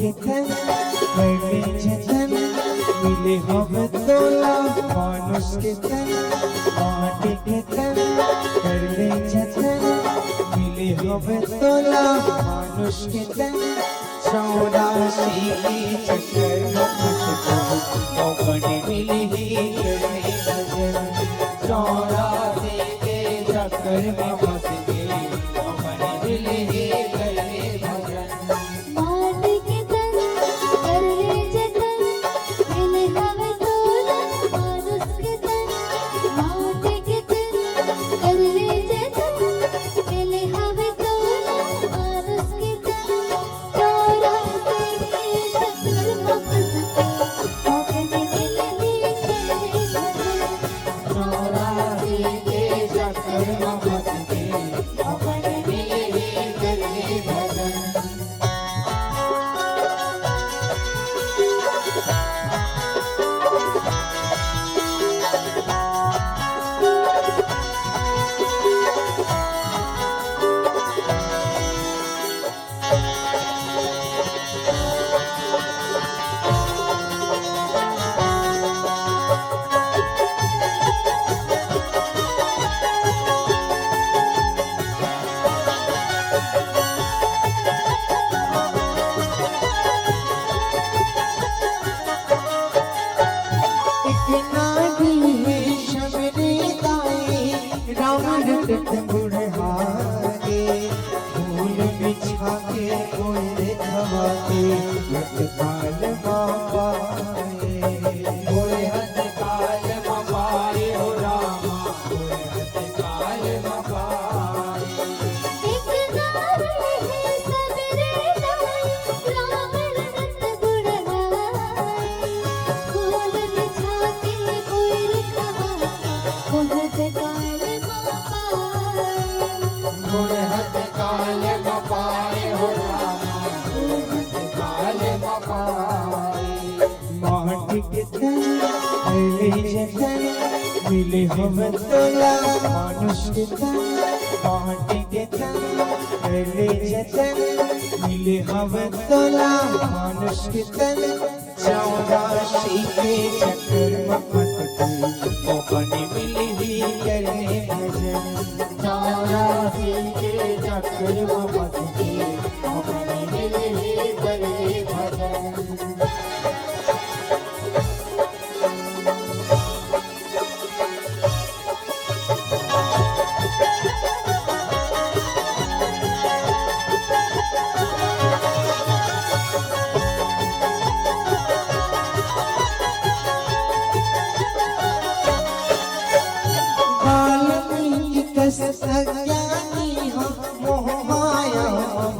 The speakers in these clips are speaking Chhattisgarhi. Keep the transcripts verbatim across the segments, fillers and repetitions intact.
के तन, कर ले जतन, मिले हवे तोला मानुष के तन, माटी के तन, कर ले जतन, मिले हवे तोला मानुष के तन। चौरासी के चक्कर में फंस के, मौका नहीं मिली ही करने भजन। चौरासी के चक्कर में फंस के, मौका नहीं मिली ही करने भजन। माटी के तन, कर ले जतन, मिले हवे तोला मानुष के तन। माटी के तन, कर ले जतन, मिले हवे तोला मानुष के तन। चौरासी के चक्कर में फंस के, मौका नहीं मिली ही करने भजन। चौरासी के चक्कर में फंस के, मौका नहीं मिली ही करने भजन। एक नारी हे शबरी दाई, राम रटत बुढ़ाए, फूल बिछा के कोई खवा के, रत काल मा पाए। गोरे हथ काल मा पाए हो रामा, गोरे हथ काल मा पाए। एक नारी हे सबरे दाई, राम रटत बुढ़ाए। फूल बिछा के कोई खवा, गोहत काल मा पाए। गोहत काल मा पाए हो रामा, गोहत काल मा पाए। माटी के तन, अले जतन, मिले हवे तोला मानुष के तन। माटी के तन, अले जतन, मिले हवे तोला मानुष के तन। चौरासी के चक्कर में फंस के, मौका नहीं मिली ही करने भजन। चौरासी के चक्कर में फंस के, मौका नहीं मिली ही करने भजन। वाल्मीकि कस अज्ञानी हो, मोह माया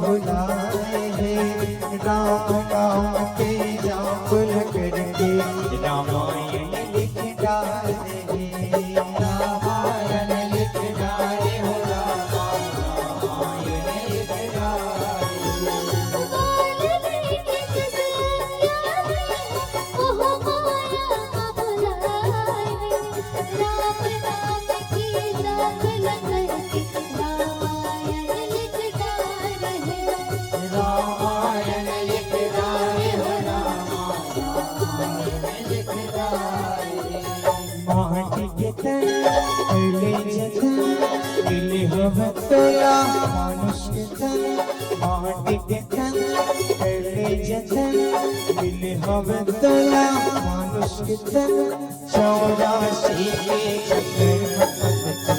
भुलाए हे। राम नाम के जाप लकड़ के, रामायण लिख डाले हे। रामायण लिख डाले हो रामा, रामायण लिख डाले। रामायण लिख डाले हो रामा, रामायण लिख डाले। माटी के तन, अले जतन, मिले हवे तोला मानुष के तन। माटी के तन, अले जतन, मिले हवे तोला मानुष के तन। चौरासी के चक्कर में फंस के,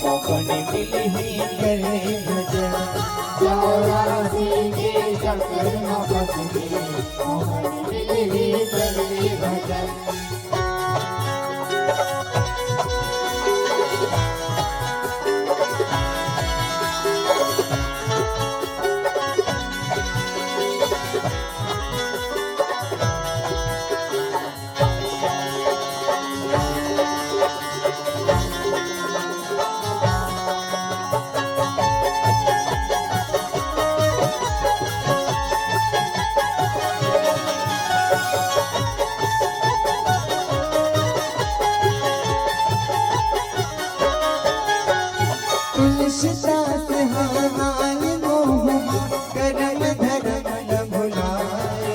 मौका नहीं मिली ही करने भजन। चौरासी के चक्कर में फंस के, मौका नहीं मिली ही करने भजन। तुलसीदास हमार मोह, करम धरम न भुलाए।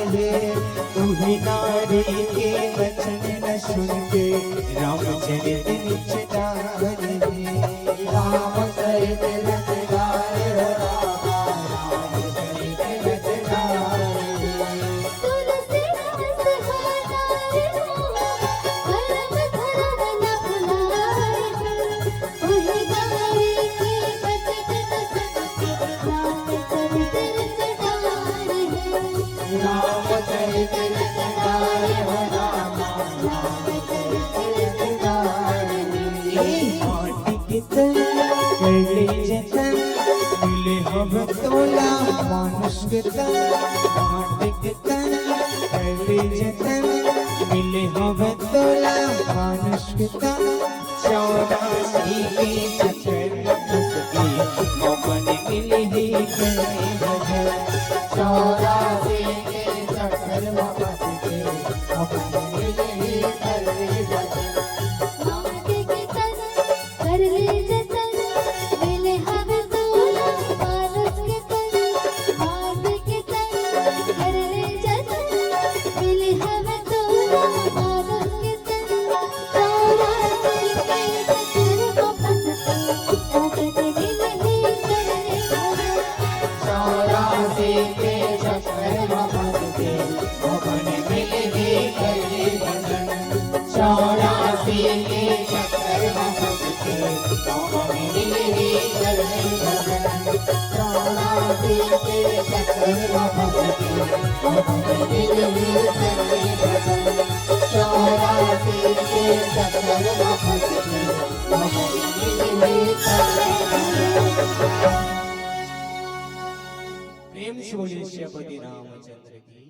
राम सहित रचनार हो रामा, राम सहित रचनार। तुलसीदास हमारे हो, करम धरम न भुलाए। वही गावे के बचन राम चरित रचनार है। राम चरित रचनार हो रामा, राम चरित रचनार है। ए माटी के तन, कर ले जतन, मिले हवे तोला मानुष के तन। माटी के तन, कर ले जतन, मिले हवे तोला मानुष के तन। चौरासी के चक्कर में फंस के मौका नहीं मिली ही करे भजन। चौरासी के चक्कर में फंस के मौका नहीं मिली ही करे भजन। माटी के तन, कर ले जतन, मिले हवे तोला मानुष के तन। माटी के तन, कर ले जतन, मिले हवे तोला मानुष के तन। चौरासी के चक्कर में फंस के मौका नहीं मिली करे भजन। चौरासी के चक्कर में फंस के मौका नहीं मिली करे भजन। चौरासी के चक्कर में फंस के मौका नहीं मिली करे भजन। चौरासी के चक्कर में फंस के मौका नहीं मिली करे भजन। चौरासी के चक्कर में फंस के मौका नहीं मिली करे भजन। प्रेम से बोलिए सियापति रामचंद्र की।